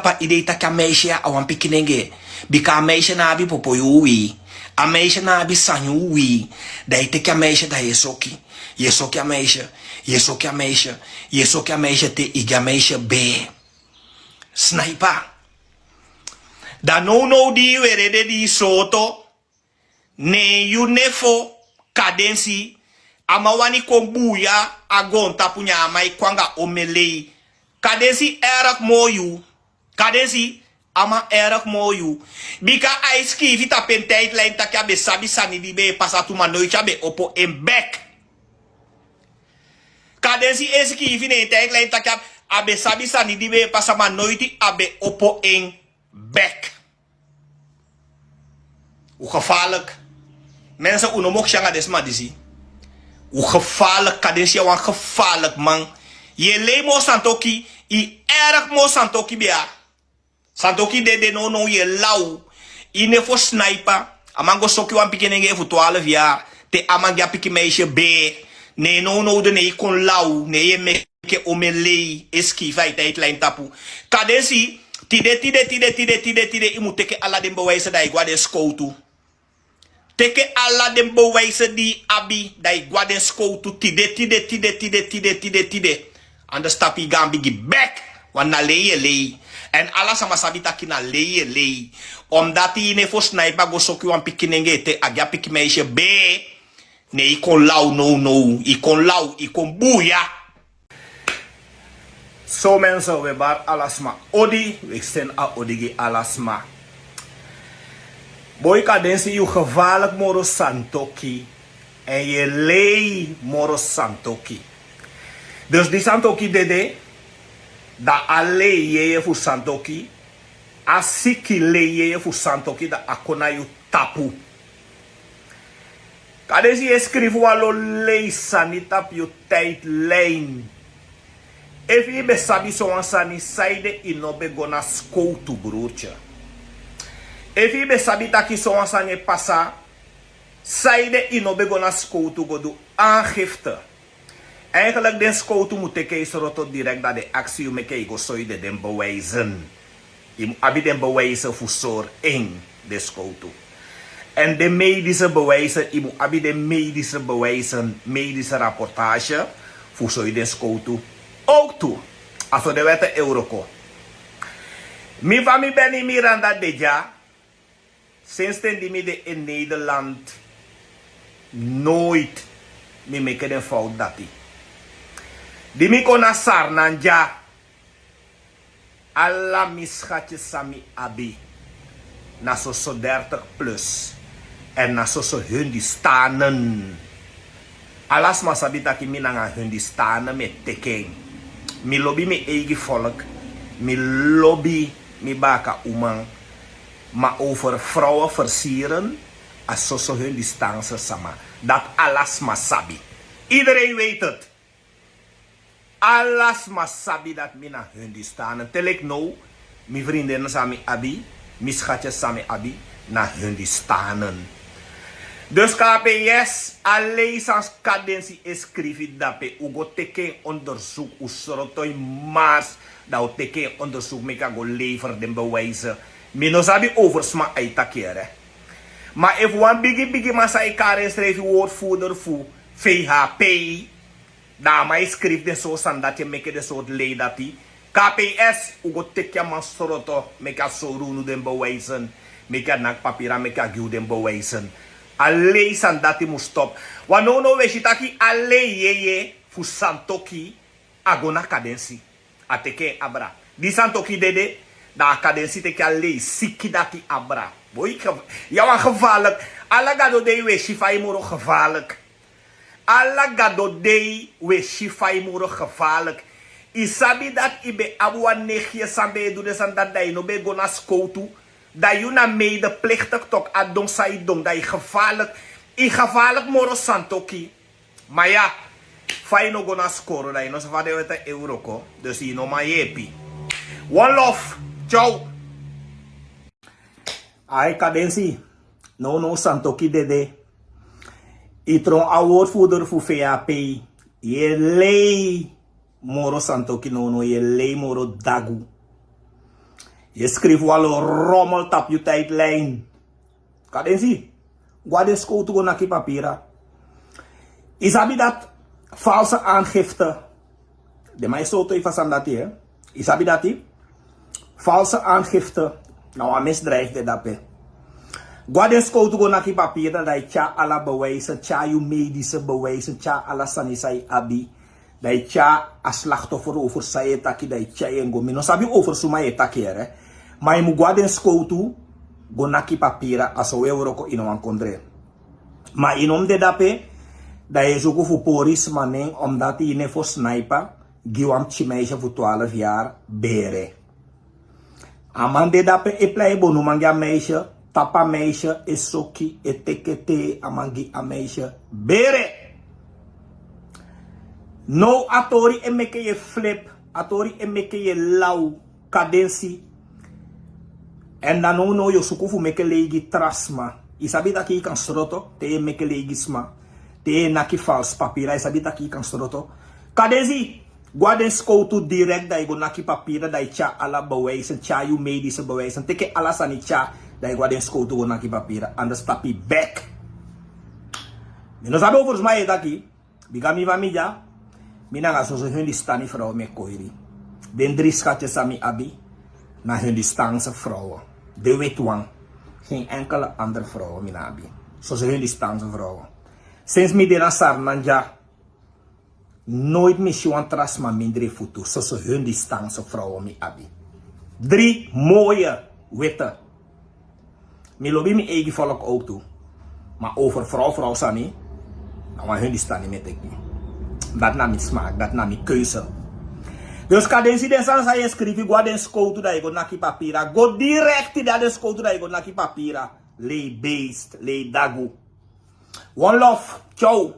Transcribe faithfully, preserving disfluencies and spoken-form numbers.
Papa, yu de e taki a meisje ya a wan pikinenge. Bika a meisje no abi popoyuu uwii. A meisje no abi sani uwii. Dan yu teki a meisje, dan yu e soki. Yu e soki a meisje. Yu e soki a meisje. Yu e soki a meisje te yu gi a meisje bee. Sniper. Dan nownow di yu weri ede di yu sooto, ne yu nefo Kadensi, a man wani kon buuya a goontapu, ne a man e kon anga omelei. Kadensi erg moo yu. Kadensi, a man erg moo yu. Bika a e sikiifi tapu en tijdlijn taki a be sabi sani di be e pasa tu, ma noiti a be opo en bek. Kadensi e sikiifi na en tijdlijn taki a be sabi sani di be e pasa, ma noiti a be opo en bek. Un gevaarlijk. Mensen, un no moksi anga den sma disi. Un gevaarlijk, Kadensi, yu a wan gevaarlijk man. Yu e lei moo Santoki, yu erg moo Santoki bia. Santoki dede nownow, yu e law. Yu nefo Sniper, a man go soki wan pikinenge fu twaalf jaar, te a man gi a pikin meisje bee. Ne nownow de ne yu kon law, ne yu e meke omelei, e sikiifi a yu tijdlijn tapu. Kadensi, tide, tide, tide, tide, tide, tide, yu mu teke ala den bewijzen, dan yu go na den sikowtu. Teke ala den bewijzen di yu abi, dan yu go na den sikowtu tide, tide, tide, tide, tide, tide, tide. Anders tapu yu gaan bigi bek, want na lei yu e lei. En ala sama sabi taki na lei yu e lei. Omdat yu nefo Sniper go soki wan pikinenge te a gi a pikin meisje bee, ne yu kon law nownow, yu kon law, yu kon buuya. So mensen, we bari ala sma odi, we seni a odi gi ala sma. Boi Kadensi, yu gevaarlijk moro Santoki. En yu e lei moro Santoki. Dus di Santoki dede, dan a lei yeye fu Santoki, a siki lei yeye fu Santoki, dan a kon na yu tapu. Kadensi, yu e skrifi wan lo lei sani tapu yu tijdlijn. Efu yu be sabi sowan sani, saide yu no be go na sikowtu, broertje? Efu yu be sabi taki sowan sani e pasa, saide yu no be go na sikowtu go du aangifte? Eigenlijk den sikowtu mu teke yu sroto direct, dan den aksi yu meke yu go soi den, den bewijzen. Yu mu abi den bewijzen fu sori en, den sikowtu. En den medische bewijzen, yu mu abi den medische bewijzen, medische rapportage fu soi den sikowtu. Ook tu, a so den wet e wroko. Mi fa mi Benny Miranda de dya, sensi ten di mi de in Nederland, nooit mi meke den fout dati. Di mi kon na Saanan dya, ala mi schatjes san mi abi na soso dertig plus, en na soso Hindustanen. Ala sma sabi taki mi nanga Hindustanen mi e teke en. Mi lobi mi eigi volk, mi lobi mi baaka uman, ma over vrouwen versieren, a soso Hindustaanse sama. Dat ala sma sabi. Iedereen weet het. Ala sma sabi dat mi na Hindustanen. Te leki now, mi vriendin san mi abi, mi schatjes san mi abi, na Hindustanen. Dus K P S, a lei san Kadensi e skrifi dape, un go teke en onderzoek, un sroto yu mars, dan un teke en onderzoek meki a go lever den bewijzen. Mi no sabi over sma a e taki, hè. Ma efu wan bigi bigi man san e kari ensrefi woordvoerder fu V H P, dan a man e skrifi den sortu sani dati, e meke den sortu lei dati. K P S, un go teki a man sroto, meki a sori unu den bewijzen, meki a naki papira, meki a gi un den bewijzen. A lei sani dati mu stop. Wan nownow un e si taki a lei yeye fu Santoki a go na Kadensi. A teki en abra. Di Santoki dede, dan a Kadensi teki a lei siki dati abra. Boi, yu a wan gevaarlijk. Ala gado dei un e si fa yu moro gevaarlijk. Ala gado dei un e si fa yu moro gevaarlijk. Yu sabi dati yu ben abi wan neef san ben e du den sani dati, dan yu no ben e go na sikowtu. Dan yu na medeplichtig toch a don san yu don, dan yu gevaarlijk. Yu gevaarlijk moro Santoki. Ma ya, fa yu no go na sikowtu, dan yu no sabi fa den wet e wroko. Dus yu no man yepi. One love. Ciao. Ai, Kadensi. Nownow Santoki dede. Yu tron a woordvoerder fu V H P. Yu e lei moro Santoki nownow, yu e lei moro Dagu. Yu e skrifi wan lo rommel tapu yu tijdlijn. Kadensi, go na den skowtu go naki papira. Yu sabi dati false aangifte. Den man e sowtu yu fa sani dati, hè. Yu sabi dati false aangifte na wan misdrijf de dape. Go na den skowtu go naki papira, dan yu tyari ala bewijzen, tyari yu medische bewijzen, tyari ala sani san yu abi. Dan yu tyari a slachtoffer over san yu e taki, dan yu tyari en go. Mi no sabi over suma yu e taki, hè. Ma yu mu go na den skowtu go naki papira, a so wi e wroko ini wan kondre. Ma yu no mu de dape, dan yu e suku fu pori sma nen, omdati yu no e fosnaipa gi wan pikin meisje fu twaalf yari bere. A man de dape e plei bonuman gi a meisje, tapu a meisje, e soki, e teki te, a man gi a meisje bere. Now a tori e meke yu e flip, a tori e meke yu e law, Kadensi. Èn dan nownow yu o suku fu meke lei gi tra sma. Yu sabi taki yu kan sroto te yu e meke lei gi sma, te yu e naki falsi papira, yu sabi taki yu kan sroto. Kadensi, go na den skowtu direkt, dan yu go naki papira, dan yu tyari ala bewijzen, tyari yu medische bewijzen, teki ala sani tyari, dan yu go na den skowtu go naki papira, anders tapu yu bek. Mi no sabi over sma yu e taki. Bika mi famili, mi nanga soso Hindustani vrouw mi e koiri. Den dri skati san mi abi, na Hindustanse vrouw. Den weti wan. Geen enkele andere vrouw mi no abi. Soso Hindustanse vrouw. Sinds mi de na Sarnandia, nooit mi si wan tra sma mindri futu. Soso Hindustanse vrouw mi abi. Dri mooie, witte. Mi lobi mi eigi volk ook tu. Ma over vrouw, vrouw sani, na wan Hindustani mi e teki. Dati na mi smaak, dati na mi keuze. Dus Kadensi, den sani san yu e skrifi, go na den skowtu dan yu go naki papira. Go direkt na den skowtu dan yu go naki papira. Lei beest, lei dagu. One love, ciao.